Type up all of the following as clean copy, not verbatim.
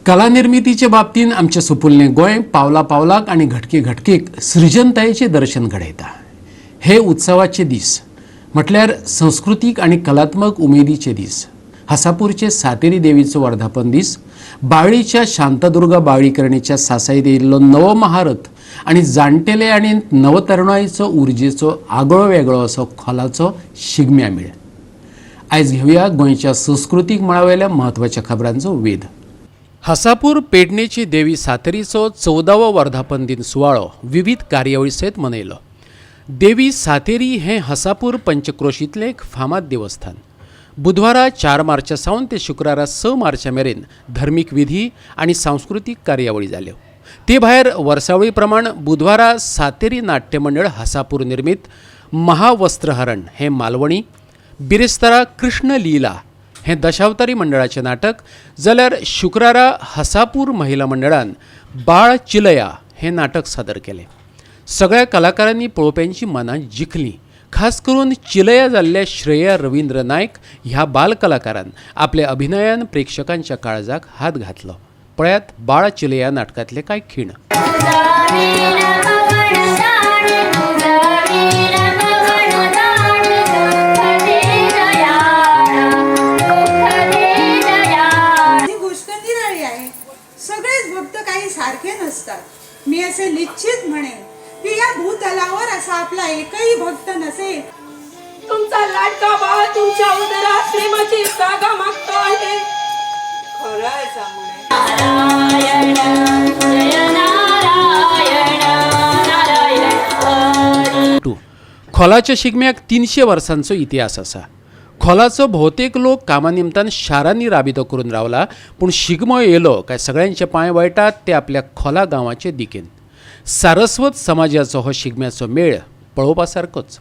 कलानिर्मितीचे बाबतींत आमचें सुपुल्लें गोंय पावला पावलाक आनी घटके घटकेक सृजनतायेचें दर्शन घडयता. हे उत्सवाचे दीस म्हटल्यार संस्कृतीक आनी कलात्मक उमेदीचे दीस. हासापूरचे सातेरी देवीचो वर्धापन दीस, बाळीच्या शांतादुर्गा बाळीकरणीच्या सासायत येयिल्लो नवो महारथ आनी जाणटेले आनी नवतरुणाईचो उर्जेचो आगळो वेगळो असो खोलाचो शिगम्या मेळ. आयज घेवया गोंयच्या संस्कृतीक मळावेल्या म्हत्वाच्या खबरांचो वेध. हासापूर पेडणेची देवी सातेरीचो 14वो वर्धापन दिन सुवाळो विविध कार्यावळी सयत मनयलो. देवी सातेरी हें हसापूर पंचक्रोशींतलें एक फामाद देवस्थान. बुधवारा 4 मार्चा सावन ते शुक्रारा 6 मार्चा मेरेन धर्मीक विधी आनी सांस्कृतीक कार्यावळी जाल्यो. ते भायर वर्सावळी प्रमाण बुधवारा सातेरी नाट्य मंडळ हसापूर निर्मीत महावस्त्रहरण हें मालवणी, बिरेस्तारा कृष्ण लीला हें दशावतारी मंडळाचें नाटक, जाल्यार शुक्रारा हसापूर महिला मंडळान बाळ चिलया हें नाटक सादर केलें. सगळ्या कलाकारांनी पळोवप्यांची मनां जिखलीं. खास करून चिलया जाल्ल्या श्रेया रवींद्र नायक ह्या बाल कलाकारान आपल्या अभिनयान प्रेक्षकांच्या काळजाक हात घातलो. पळयात बाळ चिलया नाटकांतले कांय खीण. ही गोष्ट निराळी आहे. सगळेच भक्त काही सारखे नसतात. मी असे निश्चित म्हणेन की या भूतलावर असा आपला एकही भक्त नसेल. तुमचा लाडका बाळ तुमच्या उदरात प्रेमाची जागा मागतो आहे. खरं आहे सांगू. खोलाच्या शिगम्याक 300 वर्सांचो इतिहास आसा. खोलाचो भोवतेक लोक कामा निमतान शारांनी राबितो करून रावला, पूण शिगमो येयलो काय सगळ्यांचे पांय वळटात ते आपल्या खोला गांवाचे दिकेन. सारस्वत समाजाचो हो शिगम्याचो मेळ पळोवपा सारकोच.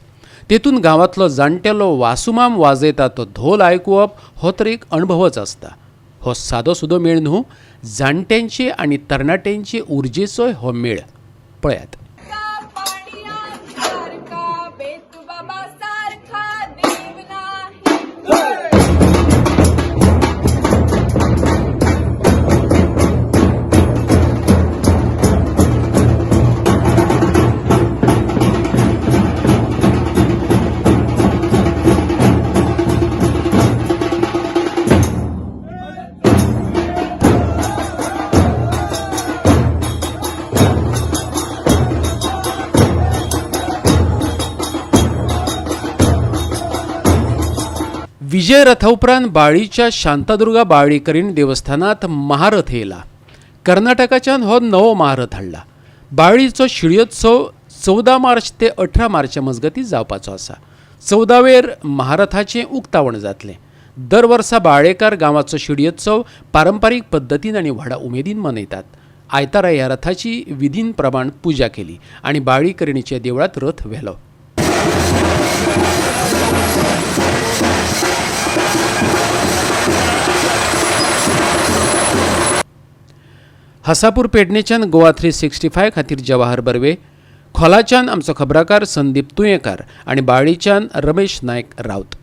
तेतून गांवांतलो जाणटेलो वासुमाम वाजयता तो धोल आयकुवप हो तर एक अणभवच आसता. हो सादो सुदो मेळ न्हू, जाणट्यांचे आनी तरणाट्यांचे उर्जेचोय हो मेळ. पळयात. विजय रथा उपरांत बाळीच्या शांतादुर्गा बाळीकरीण देवस्थानात महारथ येयला. कर्नाटकाच्यान हो नवो महारथ हाडला. बाळीचो शिळयोत्सव 14 मार्च ते 18 मार्चा मजगतीं जावपाचो आसा. 14वेर महारथाचें उक्तावण जातलें. दर वर्सा बाळेकार गांवाचो शिडयोत्सव पारंपारीक पद्दतीन आनी व्हडा उमेदीन मनयतात. आयतारा ह्या रथाची विधीन प्रमाण पुजा केली आनी बाळीकरणीच्या देवळांत रथ व्हेलो. हसापूर पेडणेच्यान गोवा 365 खातीर जवाहर बर्वे, खोलाच्यान आमचो खबराकार संदीप तुयेंकार आनी बाळीच्यान रमेश नायक राऊत.